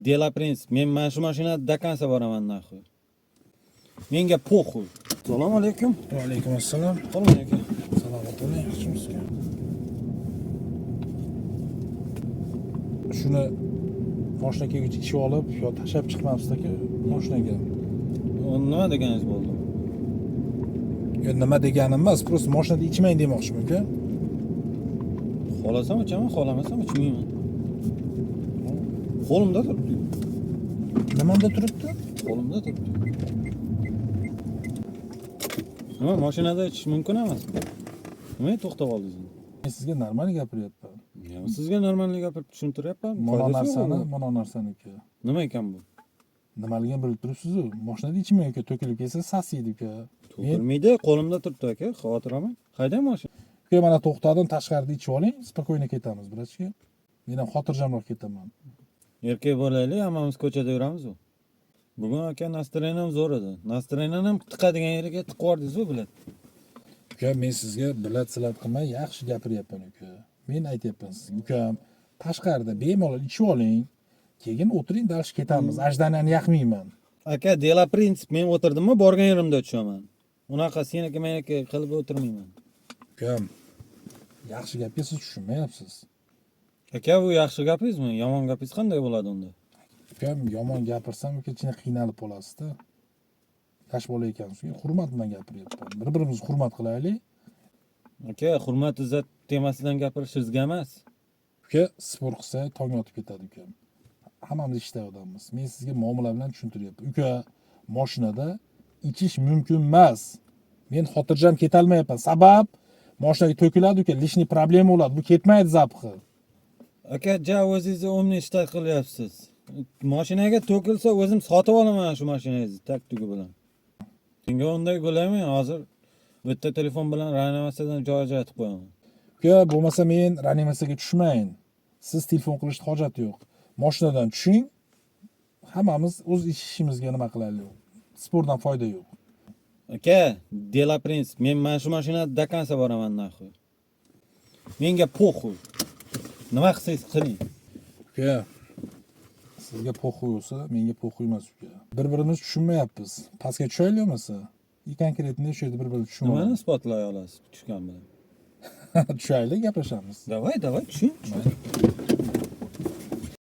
Дело принцип. Men mana shu mashinada до конца boraman нахуй. Menga похуй. Assalomu alaykum. Va alaykum assalom. Assalomu alaykum. Salomat bo'ling, yaxshimisiz? Shuni moshina kelguncha ichib olib, yo tashlab chiqmabsiz-ku moshinaga. U nima deganingiz bo'ldi? Yo nima deganim emas, просто moshinada ichmang demoqchiman, aka. Xohlasam ichaman, xohlamasam ichmayman. Qo'limda turibdi. Nimanda turibdi? Qo'limda turibdi. Nima, mashinada ichish mumkin emasmi? Nimaga to'xtab oldingiz? Men sizga normal gapiryapman. Ya, sizga normalniy gapirib tushuntiryapman. Mana Foydasi yo'q narsani, bu. mana narsaniki. Nima ekan bu? Nimaligini bilib turibsiz-ku. Mashinada ichmang aka, to'kilib ketsa sasiydi uka. Men To'kilmaydi, qo'limda turibdi aka, xavotir olmang. Haydang mashina. uka mana to'xtadim, tashqarida ichib oling, спокойно ketamiz, братишка. Men ham xotirjamroq ketaman. Erkak bo'laylik, hammamiz ko'chada yuramiz u. Bugun aka настроение m zo'r edi. Настроение ni ham tiqadigan yeriga tiqib yubordingiz-ku, блядь. Uka, men sizga блядь silat qilmay yaxshi gapiryapman uka. Men aytyapman sizga, ukam, tashqarida bemalol ichib oling, keyin o'tiring, дальше ketamiz. Ожидания ni yoqmayman. Aka, дело принцип, men o'tirdimmi, borgan yerimda tushaman. Unaqa seniki meniki qilib o'tirmayman. Ukam, yaxshi gapga siz tushunmayapsiz. Aka, bu yaxshi gapingizmi? Yomon gapingiz qanday bo'ladi unda? Ukam, yomon gapirsam uka ichini qiynalib qolasizda. Yosh bola ekansiz, hurmat bilan gapiryapman. Bir-birimizni hurmat qilaylik. Aka, hurmat izzat temasidan gapirish sizga emas. Uka, спор qilsa tong otib ketadi ukam. Hammamiz ishda odammiz. Men sizga muomala bilan tushuntiryapman. Uka, mashinada ichish mumkin emas. Men xotirjam ketolmayapman. Sabab mashinaga to'kiladi uka, лишний problema bo'ladi. Bu ketmaydi запах i. Aka, ja o'zingizni умный ishlar qilyapsiz. Mashinaga to'kilsa o'zim sotib olaman shu mashinangizni так tugi bilan. Senga unday bo'laman hozir bitta telefon bilan reanimatsiyadan joy ajratib qo'yaman. Uka, bo'lmasa men reanimatsiyaga tushmayin. Siz telefon qilishni hojati yo'q. Mashinadan tushing. Hammamiz o'z ishimizga nima qilaylik. Спор dan foyda yo'q. Aka, дело принцип. Men mana shu mashinada до конца boraman нахуй. Menga похуй. Nima qilsangiz qiling. Uka, sizga похуй bo'lsa, menga похуй emas uka. Bir-birimizni tushunmayapmiz. Pastga tushaylik bo'lmasa. И конкретно shu yerda bir-birini Nimani tushunmaymiz. isbotlay olasiz tushgan bilan? Tushaylik, gaplashamiz. Давай, давай, tushing. Tushing.